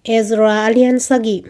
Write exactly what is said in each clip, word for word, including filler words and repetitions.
Ezra a lian sagih.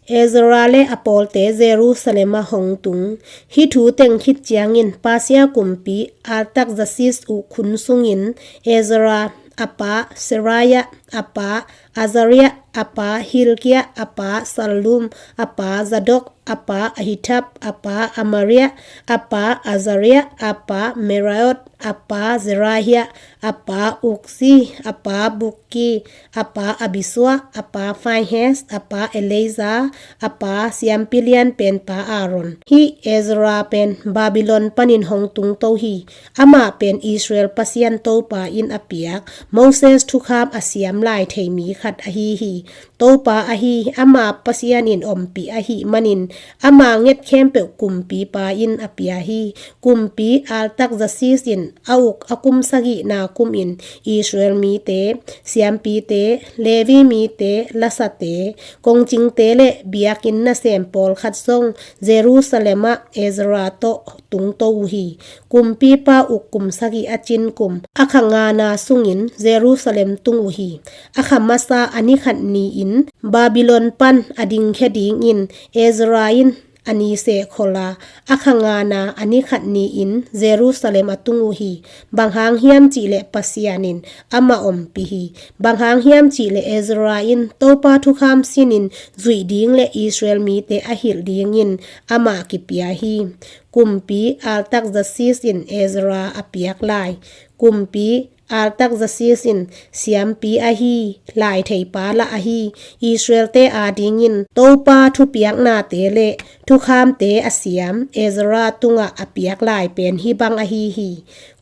Ezra le a pawlte Jerusalem ah hong tung. Hih thu teng khit ciangin Persia kumpi Artaxerxes uh khun sungin Ezra, a pa Seraiah, a pa Azariah, a pa Hilkiah, a pa Shallum, a pa Zadok, a pa Ahitub, a pa Amariah, a pa Azariah, a pa Meraioth, a pa Zerahiah, a pa Uzzi, a pa Bukki, a pa Abisua, a pa Phinehas, a pa Eleazar, a pa siampi lian pen pa Aaron. Hih Ezra pen Babylon panin hong tungto hi. Amah pen Israel Pasian Topa in a piak Moses thukham a siam lai thei mi khat ahi hi. Topa ahi ama Pasian in ompih ahih manin ama nget khempeuh kumpipa in a pia hi. Kumpi Artaxerxes in a uk a kum sagihna kumin Israel mite, siampite, Levi mite, lasate, kongcingte le biakinn nasem pawlkhat zong Jerusalem ah Ezra tawh tungto uh hi. Kumpipa uk kum sagih a cin kum a kha ngana sungin Jerusalem tung uh hi. A kha masa a ni khat ni-in Babylon pan a dingkhia dingin Ezra in a ni seh khol a, a kha ngana a ni khat ni-in Jerusalem a tung uh hi. Bang hang hiam cihleh Pasian in amah ompih hi. Bang hang hiam cihleh Ezra in Topa thukham sinin zuih ding le Israel mite a hilh dingin amah kipia hi. Kumpi Artaxerxes in Ezra a piak lai. Kumpi Artaxerxes in siampi ahi, lai theipa lah ahi, Israelte adingin Topa thupiaknate le thukhamte a siam Ezra tungah a piak lai pen hih bang ahi hi.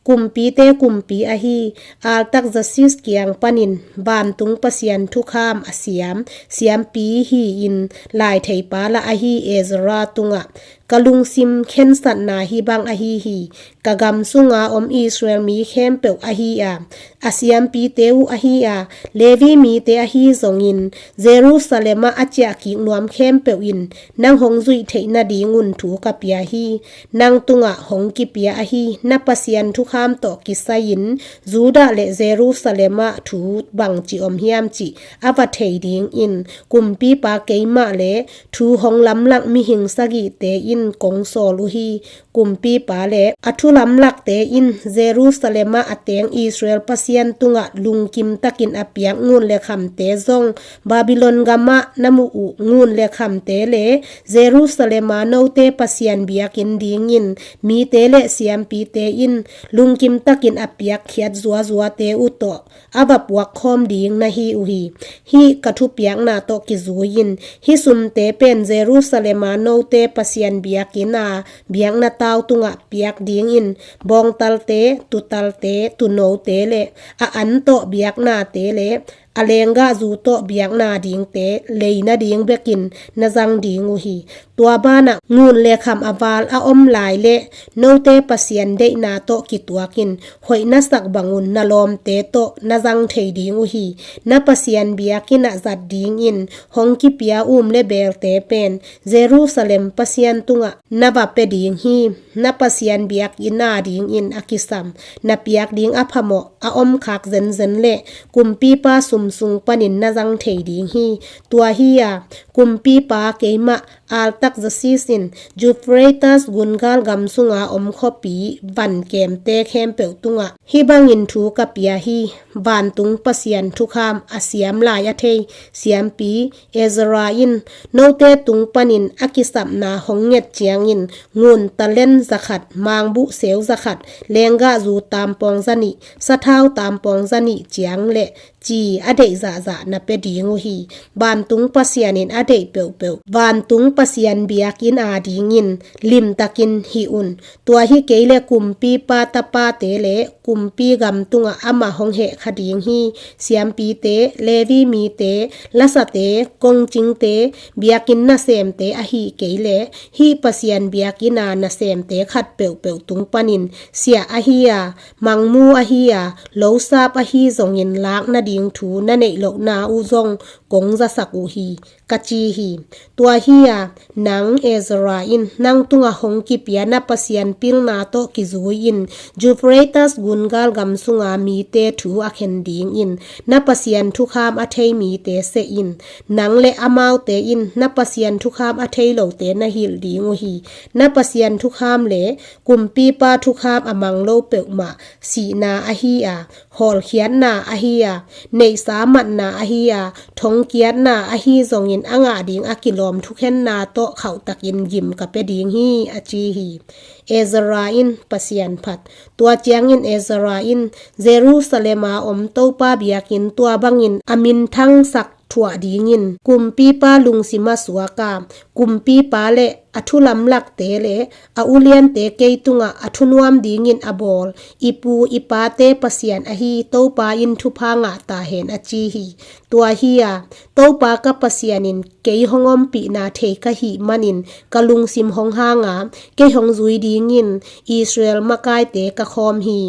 Kumpite kumpi ahi Artaxerxes kiang panin vantung Pasian thukham a siam siampi hi-in lai theipa lah ahi Ezra tungah ka lungsim khensatna hih bang ahi hi. Ka gam sunga om Israel mi khempeuh ahi a, a siampite uh ahi a, Levi mite ahi zongin Jerusalem ah a ciahkik nuam khempeuh in nang hong zuih theih nadingun thu ka pia hi. Nang tungah hong kipia ahi na Pasian thukham tawh kisai-in Judah le Jerusalem ah thu bangci om hiam cih a va thei dingin kumpipa keimah le thu hong lamlak mihing sagihte in kong sawl uh hi. Kumpipa le a thu lamlakte in Jerusalem ah a teng Israel Pasian tungah lungkim takin a piak ngun le khamte zong Babylon gamah na muh uh ngun le khamte le Jerusalem a note Pasian biakinn dingin mite le siampite in lungkim takin a piakkhiat zuazuate uh tawh a va puakkhawm ding na hi uh hi. Hih ka thupiakna tawh kizui-in hih sumte pen Jerusalem a note Pasian biakinn a biakna tau tungah piak dingin bawngtalte, tutalte, tunote le a an tawh biaknate le a lenggahzu tawh biakna dingte lei nading bekin na zang ding uh hi. Tua banah ngun le kham a val a om lai le note Pasian deihna tawh kituakin hoih na sak bangun na lawmte tawh na zang thei ding uh hi. Na Pasian biakinn ah zat dingin hong kipia um le belte pen Jerusalem Pasian tungah na va pia ding hi. Na Pasian biakinn a dingin a kisam na piak ding a phamawh a om khak zenzen le kumpipa sum sung panin na zang thei ding hi. Tua hi-a kumpipa keimah Artaxerxes in Euphrates gungal gam sunga om khuapi van kemte khempeuh tungah hih bangin thu ka pia hi. Vantung Pasian thukham a siam lai a thei siampi Ezra in note tung panin a kisapna hong nget ciangin ngun talent zakhat, mangbuh seu zakhat, lenggahzu tampawng zanih, sathau tampawng zanih ciang le ci a deih zahzah na pia ding uh hi. Vantung Pasian in a deih peuhpeuh vantung Pasian biakinn a dingin limtakin hih un. Tua hi kei le kumpipa tapate le kumpi gam tungah amah hong heh kha ding hi. Siampite, Levi mite, lasate, kongcingte, biakinn nasemte ahi kei le hih Pasian biakinn a nasemte khat peuhpeuh tung panin siah ahi a, mangmu ahi a, losap ahi zongin lak nading thu na neih lohna uh zong kong zasak uh hi, ka ci hi. Tua hi-a nang Ezra in nang tungah hong kipia na Pasian pilna tawh kizui-in Euphrates gungal gam sunga mite thu a khen dingin na Pasian thukham a thei mite seh in. Nang le amaute in na Pasian thukham a thei lote na hilh ding uh hi. Na Pasian thukham le kumpipa thukham a mang lo peuhmah sihna ahi a, hawlkhiatna ahi a, neihsa matna ahi a, thongkiatna ahi zongin a ngah ding a kilawm thukhenna tawh khauhtakin gim ka pia ding hi, a ci hi. Ezra in Pasian phat. Tua ciangin Ezra in Jerusalem a om Topa biakinn tua bangin a minthangsak thuah dingin kumpipa lungsim a suak a, kumpipa le a thulamlakte le a uliante kei tungah a thunuam dingin a bawl i pu i pate Pasian ahi Topa in thupha ngah ta hen, a ci hi. Tua hi-a Topa ka Pasian in kei hong ompihna thei ka hih manin ka lungsim hong hang a, kei hong zui dingin Israel makaite ka khawm hi.